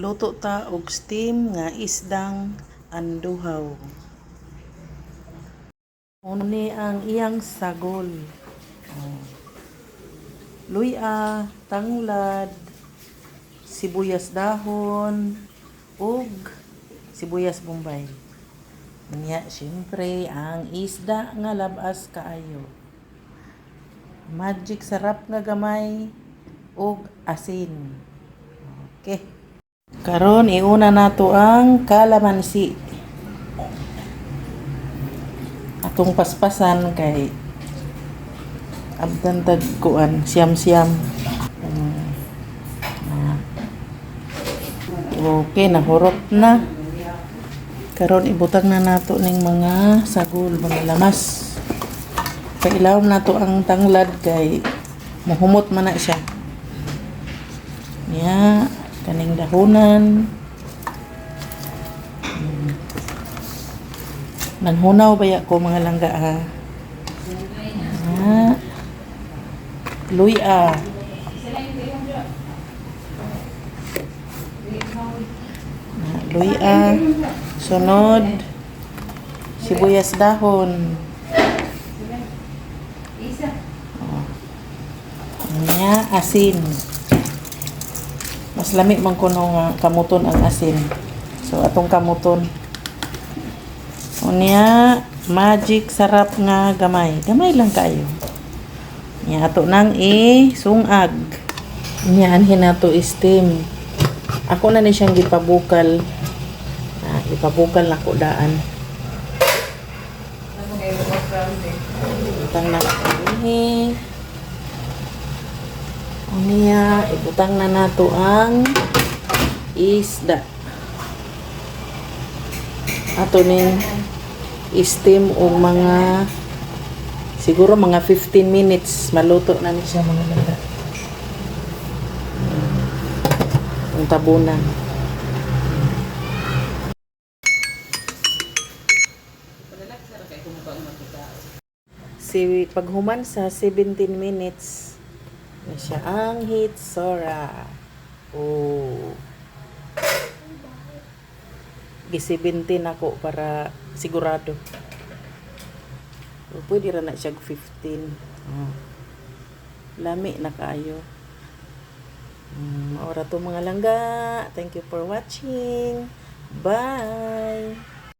Magluto ta og steam nga isdang anduhaw. Uni ang iyang sagol. Oh. Luya, tanglad, sibuyas dahon, ug sibuyas bombay. Unya, syempre, ang isda nga labas kaayo. Magic sarap nga gamay ug asin. Okay. Karon iuna nato ang kalamansi. Atong paspasan kay abdan tag kuan siyam-siyam. Ah. Okay, nahurot na. Karon ibutang na nato ning mga sagol, mga lamas. Pailawom nato ang tanglad kay muhumot man na siya. Nya, kaning dahunan. Nanghunaw baya ko, mga langga, ha. Ah. Luya. Na, luya. Sunod, sibuyas dahon. Oh. Nya, asin. Mas lami man kuno nga kamuton ang asin. So atong kamuton. Unya, Magic sarap nga gamay. Gamay lang kayo. Nya ato nang i-sungag. Nya anhin nato steam. Ako na ni siyang gipabukal. Ah, ipabukal nako daan. Ibutang na dinhi. Unya, ibutang na nato ang isda. Ato ning steam og mga siguro mga 15 minutes, maluto na ni siya, mga langga. Ang tabunan. Si paghuman sa 17 minutes na siya ang hitsura. Oh. Gi-17 ako para sigurado. O, pwede ra na siya 15. Oh. Lami na kaayo. Ora to, mga langga. Thank you for watching. Bye.